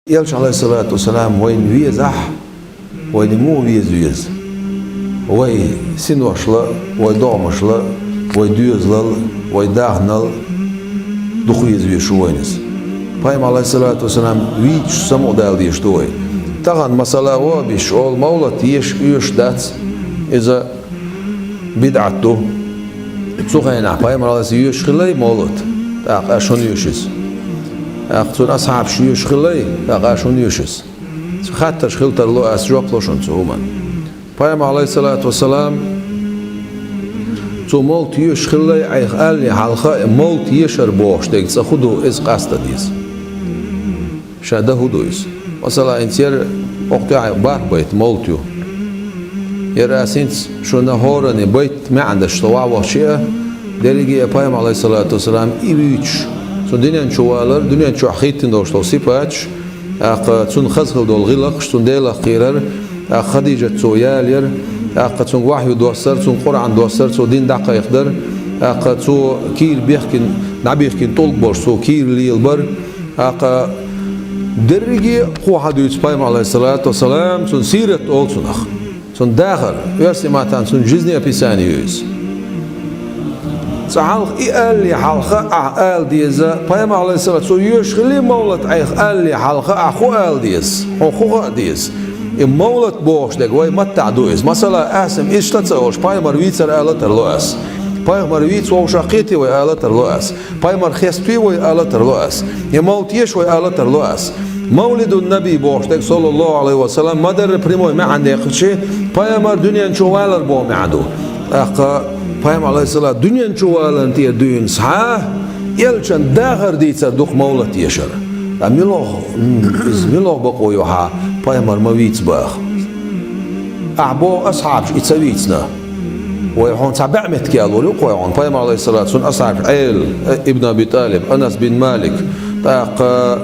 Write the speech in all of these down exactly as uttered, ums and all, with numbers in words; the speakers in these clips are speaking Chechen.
Элча, алейхиссалату вассалам, вайна везахь, вайна муха веза веза? Вай синошла, вай догӀмашла, вай доьзалал, вай дахнал дукха веза везаш ву вайна иза. Пайхамар, алейхиссалату вассалам, вийцаш самукъадала дезаш ду вай. Тахан, масала, вон а беш, олу мовлат еш, оьшуш дац, иза бидӀат ду. Цу хенахь пайхамар, алейхиссалам, оьшуш хилла мовлат, тӀаккха аш хӀунда оьшу иза? ТӀаккха цуьнан асхьабаш оьшуш хилла, тӀаккха аш хӀунда оьшу иза? Цу хаттарш хила тарло ас, жоп ло шуна цу хӀуманна. Пайхамар, алейхиссалату вассалам, цо мовлат оьшуш хилла, айхьа алале хьалха, мовлат ешар бохуш дерг цкъа хӀун ду, иза къастаде деза. Ша дан хӀун ду иза? Масала, хӀинца яра, оха тӀехь бархӀ байт мовлат ю. Яра ас хӀинца шуна хӀоранна байт маьӀна даш со вахвахча а, дерриге а пайхамар, алейхиссалату вассалам, и вуьйцуш, цуьнан дуьнен чу валар, дуьнен чохь хийттина долуш долу сипаташ, тӀаккха цунна хаза хилла долу гӀиллакхаш, цунна Делах кхерар, тӀаккха Хадижат цо ялаяр, тӀаккха цуьнга вахью доссар, цуьнга Къуръан доссар, цо дин дӀакхайкхадар, тӀаккха цо кийра бехкина, дӀабихкина тӀулг болуш, цо кийра лелабар, тӀаккха дерриге а кхо хьадуьйцу пайхамар, алейхиссалату вассалам, цуьнан сират олу цунах. Цуьнан дахар, оьрсийн маттахь цуьнан жизнеописание ю иза. Цкъа хьалха и алале хьалха ахь ала деза, пайхамар, алейхиссалам, цо оьшуш хилла мовлат айхьа алале хьалха ахь хӀун ала деза, хьуна хӀун хаа деза. И мовлат бохуш дерг вай маттахь ду иза. Масала, ас-м иштта ца олуш, пайхамар вийцар ала тарло ас. Пайхамар вийца вовшах кхетий вай ала тарло ас. Пайхамар хеставий вай ала тарло ас. Я мовлат еш вай ала тарло ас. Мавлидун Наби бохуш дерг, саллаллаху алейхи ва саллям, ма-дарра прямой маьӀна дехкича, пайхамар дуьнен чу валар боху маьӀна ду. ТӀаккха пайхамар, алейхиссалам, дуьнен чу валарна тӀера дуьйна схьа, элчан дахар дийцар ду-кх мовлат ешар. Ткъа мила, м, иза мила бакъо ю хьан, пайхамар ма вийца баха? Ахь боху асхьабаш и ца вийцина. Вай хьуна цхьа бӀе меттиг ялор ю-кх вай хьуна. Пайхамар, алейхиссалам, цуьнан асхьабаш Ӏел, э, ибн Аби ТӀалиб, Анас бин Малик, тӀаккха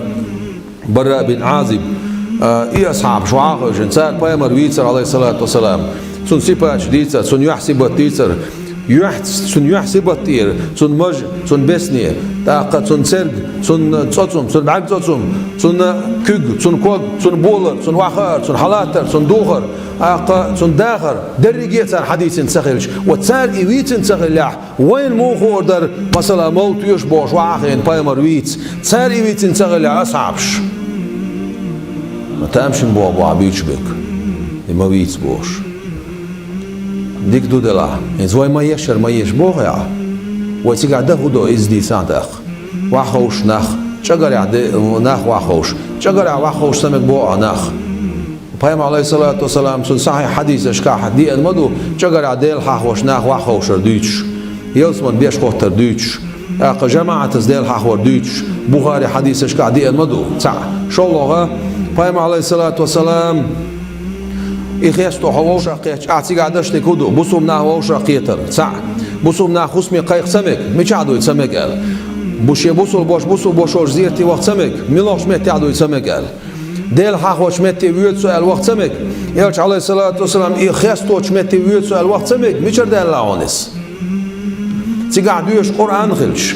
Бара бин Ӏазиб, а, и асхьабаш вахьа а хевшина, цара пайхамар вийцар, алейхиссалату вассалам, цуьнан сипаташ дийцар, цуьнан юьхь-сибат дийцар, юьхь-, цуьнан юьхь-сибат тӀера, цуьнан маж, цуьнан бесне, тӀаккха цуьнан церг, цуьнан цӀоцум, цуьнан бӀаьрг цӀоцум, цуьнан куьг, цуьнан ког, цуьнан болар, цуьнан охьахаар, цуьнан хьалаттар, цуьнан духар, тӀаккха цуьнан дахар, дерриге а цара хьадийцина ца хилча, ва цара и вийцина ца хиллехь, вайна муха хуур дара, масала, мовлат оьшу бохуш вахьа а хиъна пайхамар вийца, цара и вийцина ца хиллехь асхьабаш? Ма тамашийна боху бохьа буьйцуш берг, и ма вийца бохуш. Дика ду делахь, хӀинца вай ма ешшара ма еша боху ахь. Вай цигахь дан хӀун до, иза дийцахьа тӀаккха. Вахьа ховш нах, чӀагарехь де-, нах вахьа ховш. ЧӀагарехь вахьа ховш ца мега боху ахь нах. Пайхамар, алейхиссалату вассалам, цуьнан сахьихь хьадисашкахь деана ма ду, чӀагарехь Дела хьахош нах вахьа ховшар дуьйцуш, ялсаман беш хӀоттар дуьйцуш, тӀаккха жамаӀатаца Дела хьахор дуьйцуш, Бухари хьадисашкахь деана ма ду. Цхьаъ. ШолгӀа, пайхамар, алейхиссалату вассалам, и хесто хьо вовшах кхетча, ахь цигахь даш дерг хӀун ду? Бусулба нах вовшах кхетар. Цхьаъ. Бусулба нах хӀусаме кхайкха ца мега, мичахь дуй ца мега аьлла. Бу-, шен бусулба бу-, бусулба бошо зерате ваха ца мега, муьлхачу меттехь дуй ца мега аьлла. Дела хьахочу метте воьду со аьлла ваха ца мега. Элча, алейхиссалату вассалам, и хесточу метте воьду со аьлла ваха ца мега. Мичара даьлла хьуна иза? Цигахь доьшу Къуръан хилча,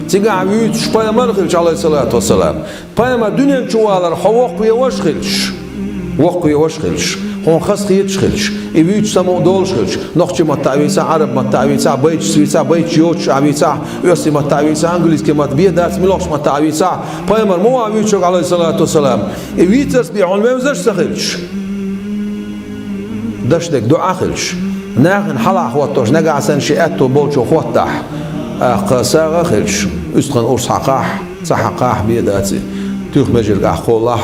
цигахь вуьйцуш пайхамар хилча, алейхиссалату вассалам, пайхамар дуьнен чу валар хьо воккхаве ваша хилча, воккхаве ваша хилча, хьуна хазахеташ хилча, и вуьйцуш самукъадолуш хилча, нохчийн маттахь вийцахь, Ӏараб маттахь вийцахь, байташца вийцахь, байташ йоцуш ахь вийцахь, оьрсийн маттахь вийцахь, английский матта бен дац, муьлхачу маттахь вийцахь, пайхамар ма ван вуьйцург, алейхиссалату вассалам, и вийцарца бен хьуна вевзаш а ца хилча, даш дерг дуьхьа хилча, нахана хьалха хӀоттош, нагахь санна шен аьтто болчо хӀоттахь, тӀаккха сагӀа а хилча, уьстагӀан урс хьакхахь, цхьа хьакхахь бен дац и, туьха межарг ахь кхоллахь,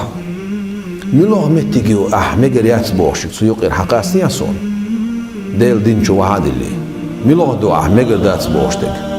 муьлха меттиг ю ахь мегар яц бохуш, цу юкъера хьакхастийхьа суна? Делан дин чу вахьа а диллий, муьлха ду ахь мегар дац бохуш дерг?